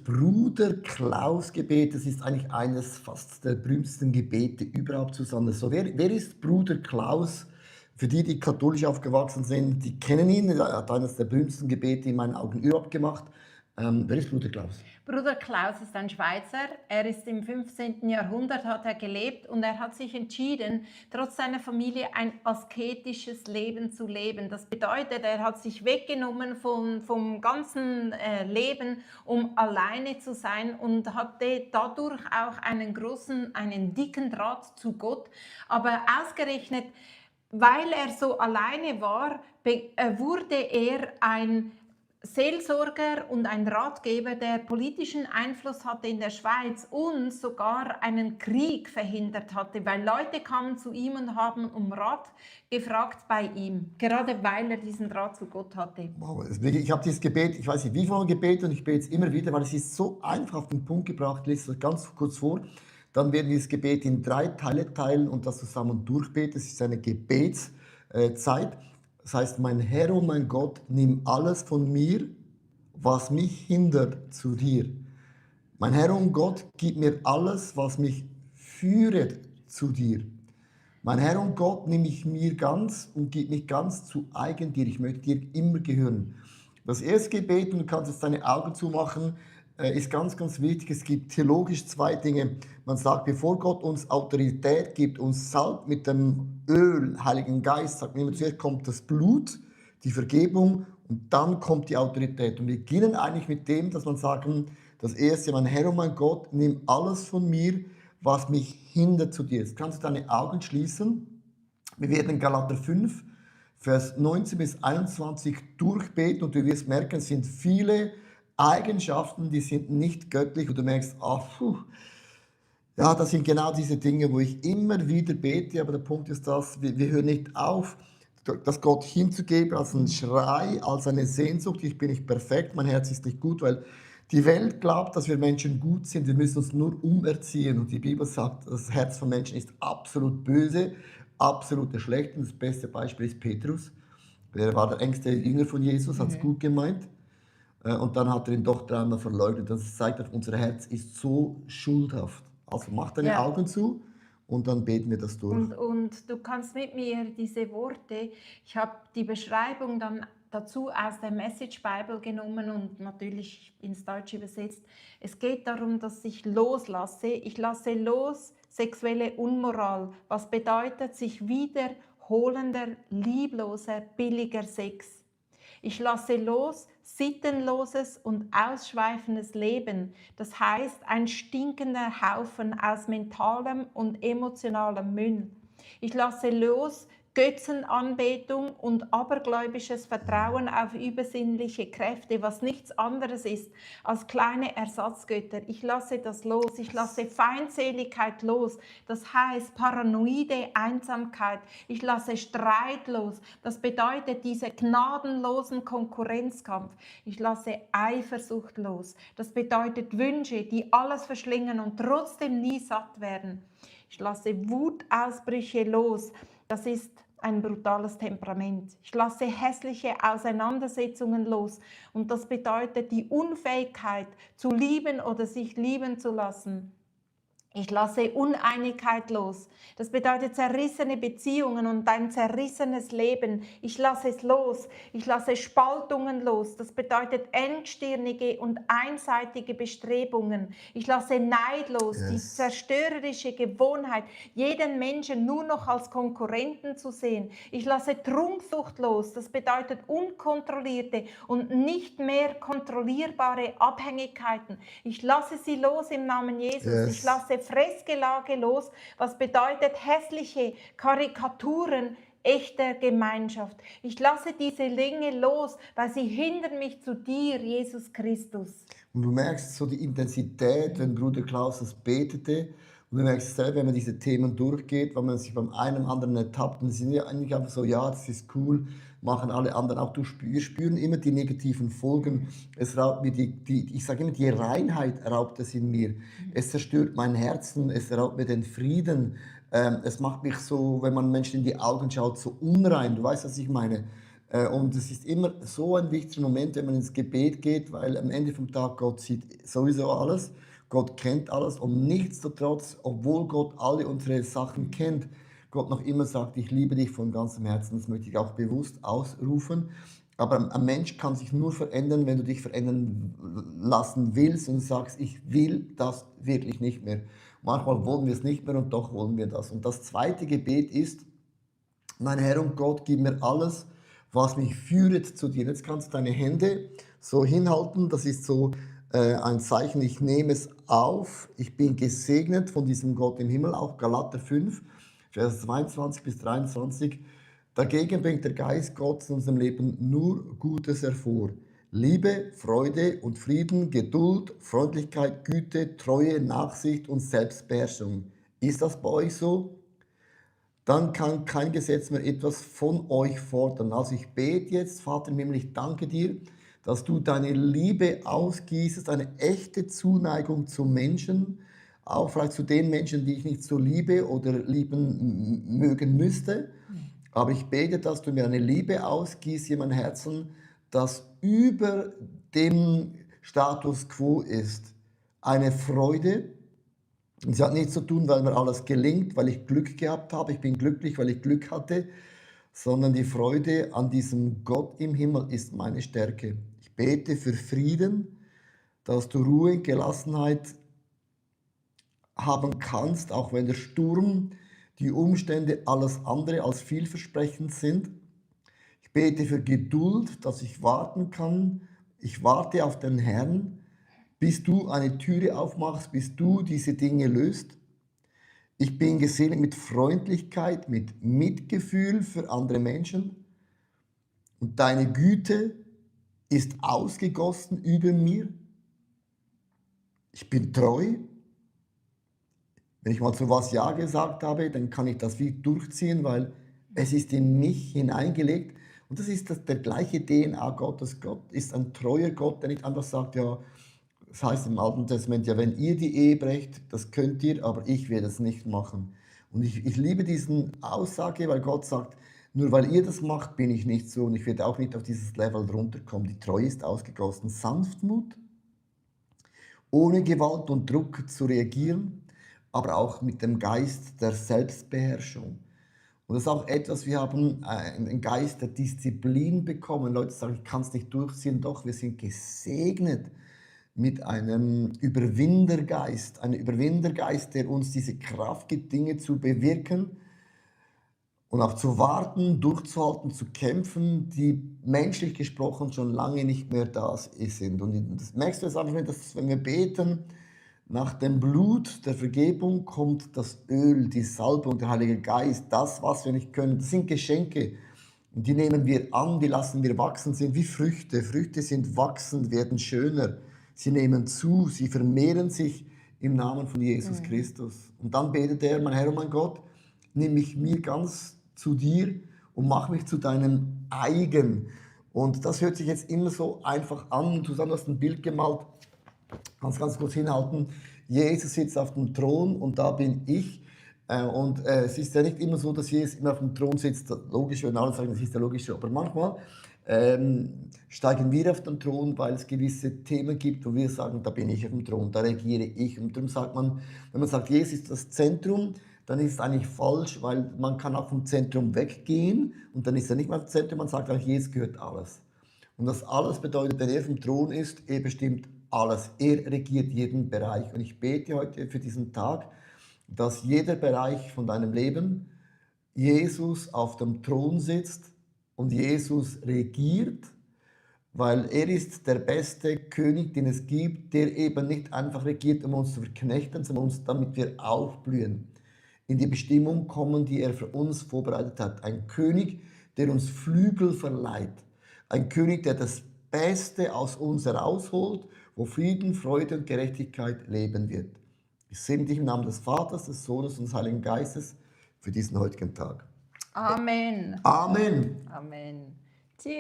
Bruder Klaus-Gebet, das ist eigentlich eines fast der berühmtesten Gebete überhaupt, Susanne. So, wer ist Bruder Klaus? Für die, die katholisch aufgewachsen sind, die kennen ihn. Er hat eines der berühmtesten Gebete in meinen Augen überhaupt gemacht. Wer ist Bruder Klaus? Bruder Klaus ist ein Schweizer. Er ist im 15. Jahrhundert, hat er gelebt und er hat sich entschieden, trotz seiner Familie ein asketisches Leben zu leben. Das bedeutet, er hat sich weggenommen vom ganzen Leben, um alleine zu sein und hatte dadurch auch einen dicken Draht zu Gott. Aber ausgerechnet, weil er so alleine war, wurde er ein Seelsorger und ein Ratgeber, der politischen Einfluss hatte in der Schweiz und sogar einen Krieg verhindert hatte, weil Leute kamen zu ihm und haben um Rat gefragt bei ihm, gerade weil er diesen Draht zu Gott hatte. Wow, ich habe dieses Gebet, ich weiß nicht wie vorhin gebetet und ich bete es immer wieder, weil es ist so einfach auf den Punkt gebracht. Ich lese es ganz kurz vor. Dann werden wir das Gebet in 3 Teile teilen und das zusammen durchbeten. Es ist eine Gebetszeit. Das heißt, mein Herr und mein Gott, nimm alles von mir, was mich hindert, zu dir. Mein Herr und Gott, gib mir alles, was mich führet zu dir. Mein Herr und Gott, nimm mich mir ganz und gib mich ganz zu eigen dir. Ich möchte dir immer gehören. Das erste Gebet, und du kannst jetzt deine Augen zumachen, ist ganz, ganz wichtig. Es gibt theologisch 2 Dinge. Man sagt, bevor Gott uns Autorität gibt, uns salbt mit dem Öl, Heiligen Geist, sagt man immer, zuerst kommt das Blut, die Vergebung und dann kommt die Autorität. Und wir beginnen eigentlich mit dem, dass man sagen, das erste, mein Herr und mein Gott, nimm alles von mir, was mich hindert zu dir. Jetzt kannst du deine Augen schließen. Wir werden Galater 5, Vers 19 bis 21 durchbeten und du wirst merken, es sind viele Eigenschaften, die sind nicht göttlich und du merkst, ja, das sind genau diese Dinge, wo ich immer wieder bete, aber der Punkt ist, dass wir hören nicht auf, das Gott hinzugeben als einen Schrei, als eine Sehnsucht. Ich bin nicht perfekt, mein Herz ist nicht gut, weil die Welt glaubt, dass wir Menschen gut sind, wir müssen uns nur umerziehen und die Bibel sagt, das Herz von Menschen ist absolut böse, absolut schlecht und das beste Beispiel ist Petrus. Er war der engste Jünger von Jesus, hat es gut gemeint. Und dann hat er ihn doch dreimal verleugnet. Das zeigt, unser Herz ist so schuldhaft. Also mach deine Augen zu und dann beten wir das durch. Und du kannst mit mir diese Worte, ich habe die Beschreibung dann dazu aus der Message Bible genommen und natürlich ins Deutsche übersetzt. Es geht darum, dass ich loslasse. Ich lasse los sexuelle Unmoral, was bedeutet sich wiederholender, liebloser, billiger Sex. Ich lasse los sittenloses und ausschweifendes Leben, das heißt ein stinkender Haufen aus mentalem und emotionalem Müll. Ich lasse los Götzenanbetung und abergläubisches Vertrauen auf übersinnliche Kräfte, was nichts anderes ist als kleine Ersatzgötter. Ich lasse das los. Ich lasse Feindseligkeit los. Das heißt paranoide Einsamkeit. Ich lasse Streit los. Das bedeutet diese gnadenlosen Konkurrenzkampf. Ich lasse Eifersucht los. Das bedeutet Wünsche, die alles verschlingen und trotzdem nie satt werden. Ich lasse Wutausbrüche los. Das ist ein brutales Temperament. Ich lasse hässliche Auseinandersetzungen los und das bedeutet die Unfähigkeit zu lieben oder sich lieben zu lassen. Ich lasse Uneinigkeit los. Das bedeutet zerrissene Beziehungen und ein zerrissenes Leben. Ich lasse es los. Ich lasse Spaltungen los. Das bedeutet engstirnige und einseitige Bestrebungen. Ich lasse Neid los, die zerstörerische Gewohnheit, jeden Menschen nur noch als Konkurrenten zu sehen. Ich lasse Trunksucht los. Das bedeutet unkontrollierte und nicht mehr kontrollierbare Abhängigkeiten. Ich lasse sie los im Namen Jesus. Ich lasse Fressgelage los, was bedeutet hässliche Karikaturen echter Gemeinschaft. Ich lasse diese Dinge los, weil sie hindern mich zu dir, Jesus Christus. Und du merkst so die Intensität, wenn Bruder Klaus das betete. Und du merkst selber, wenn man diese Themen durchgeht, wenn man sich beim einen anderen ertappt. Und sie sind ja eigentlich einfach so, ja, das ist cool, machen alle anderen auch. Wir spüren immer die negativen Folgen. Es raubt mir ich sage immer, die Reinheit raubt es in mir. Es zerstört mein Herzen, es raubt mir den Frieden. Es macht mich so, wenn man Menschen in die Augen schaut, so unrein. Du weißt, was ich meine. Und es ist immer so ein wichtiger Moment, wenn man ins Gebet geht, weil am Ende vom Tag Gott sieht sowieso alles, Gott kennt alles und nichtsdestotrotz, obwohl Gott alle unsere Sachen kennt, Gott noch immer sagt, ich liebe dich von ganzem Herzen. Das möchte ich auch bewusst ausrufen. Aber ein Mensch kann sich nur verändern, wenn du dich verändern lassen willst und sagst, ich will das wirklich nicht mehr. Manchmal wollen wir es nicht mehr und doch wollen wir das. Und das zweite Gebet ist, mein Herr und Gott, gib mir alles, was mich führt zu dir. Jetzt kannst du deine Hände so hinhalten, das ist so ein Zeichen, ich nehme es auf, ich bin gesegnet von diesem Gott im Himmel, auch Galater 5, Vers 22 bis 23. Dagegen bringt der Geist Gottes in unserem Leben nur Gutes hervor. Liebe, Freude und Frieden, Geduld, Freundlichkeit, Güte, Treue, Nachsicht und Selbstbeherrschung. Ist das bei euch so? Dann kann kein Gesetz mehr etwas von euch fordern. Also ich bete jetzt, Vater im Himmel, ich danke dir, dass du deine Liebe ausgießt, eine echte Zuneigung zu Menschen, auch vielleicht zu den Menschen, die ich nicht so liebe oder lieben mögen müsste. Aber ich bete, dass du mir eine Liebe ausgießt in mein Herzen, das über dem Status quo ist. Eine Freude. Und sie hat nichts zu tun, weil mir alles gelingt, weil ich Glück gehabt habe. Ich bin glücklich, weil ich Glück hatte. Sondern die Freude an diesem Gott im Himmel ist meine Stärke. Ich bete für Frieden, dass du Ruhe, Gelassenheit haben kannst, auch wenn der Sturm, die Umstände alles andere als vielversprechend sind. Ich bete für Geduld, dass ich warten kann. Ich warte auf den Herrn, bis du eine Türe aufmachst, bis du diese Dinge löst. Ich bin gesegnet mit Freundlichkeit, mit Mitgefühl für andere Menschen. Und deine Güte ist ausgegossen über mir. Ich bin treu. Wenn ich mal zu was Ja gesagt habe, dann kann ich das wie durchziehen, weil es ist in mich hineingelegt. Und das ist der gleiche DNA Gottes. Gott ist ein treuer Gott, der nicht einfach sagt, ja, das heißt im Alten Testament, ja, wenn ihr die Ehe brecht, das könnt ihr, aber ich werde es nicht machen. Und ich liebe diese Aussage, weil Gott sagt, nur weil ihr das macht, bin ich nicht so und ich werde auch nicht auf dieses Level runterkommen. Die Treue ist ausgegossen. Sanftmut, ohne Gewalt und Druck zu reagieren, aber auch mit dem Geist der Selbstbeherrschung. Und das ist auch etwas, wir haben einen Geist der Disziplin bekommen. Leute sagen, ich kann es nicht durchziehen. Doch, wir sind gesegnet mit einem Überwindergeist. Ein Überwindergeist, der uns diese Kraft gibt, Dinge zu bewirken und auch zu warten, durchzuhalten, zu kämpfen, die menschlich gesprochen schon lange nicht mehr da sind. Und das merkst du jetzt einfach, dass, wenn wir beten, nach dem Blut der Vergebung kommt das Öl, die Salbung, der Heilige Geist, das, was wir nicht können. Das sind Geschenke. Und die nehmen wir an, die lassen wir wachsen, sind wie Früchte. Früchte sind wachsend, werden schöner. Sie nehmen zu, sie vermehren sich im Namen von Jesus Christus. Und dann betet er, mein Herr und mein Gott, nimm mich mir ganz zu dir und mach mich zu deinem Eigen. Und das hört sich jetzt immer so einfach an. Du hast ein Bild gemalt, kannst ganz kurz hinhalten. Jesus sitzt auf dem Thron und da bin ich. Und es ist ja nicht immer so, dass Jesus immer auf dem Thron sitzt. Logisch, wenn alle sagen, das ist ja logisch, aber manchmal steigen wir auf den Thron, weil es gewisse Themen gibt, wo wir sagen, da bin ich auf dem Thron, da regiere ich. Und darum sagt man, wenn man sagt, Jesus ist das Zentrum, dann ist es eigentlich falsch, weil man kann auch vom Zentrum weggehen und dann ist er nicht mehr das Zentrum, man sagt eigentlich, Jesus gehört alles. Und das alles bedeutet, wenn er auf dem Thron ist, er bestimmt alles. Er regiert jeden Bereich. Und ich bete heute für diesen Tag, dass jeder Bereich von deinem Leben Jesus auf dem Thron sitzt und Jesus regiert, weil er ist der beste König, den es gibt, der eben nicht einfach regiert, um uns zu verknechten, sondern uns, damit wir aufblühen, in die Bestimmung kommen, die er für uns vorbereitet hat. Ein König, der uns Flügel verleiht. Ein König, der das Beste aus uns herausholt, wo Frieden, Freude und Gerechtigkeit leben wird. Ich segne dich im Namen des Vaters, des Sohnes und des Heiligen Geistes für diesen heutigen Tag. Amen. Amen. Amen. Tschüss.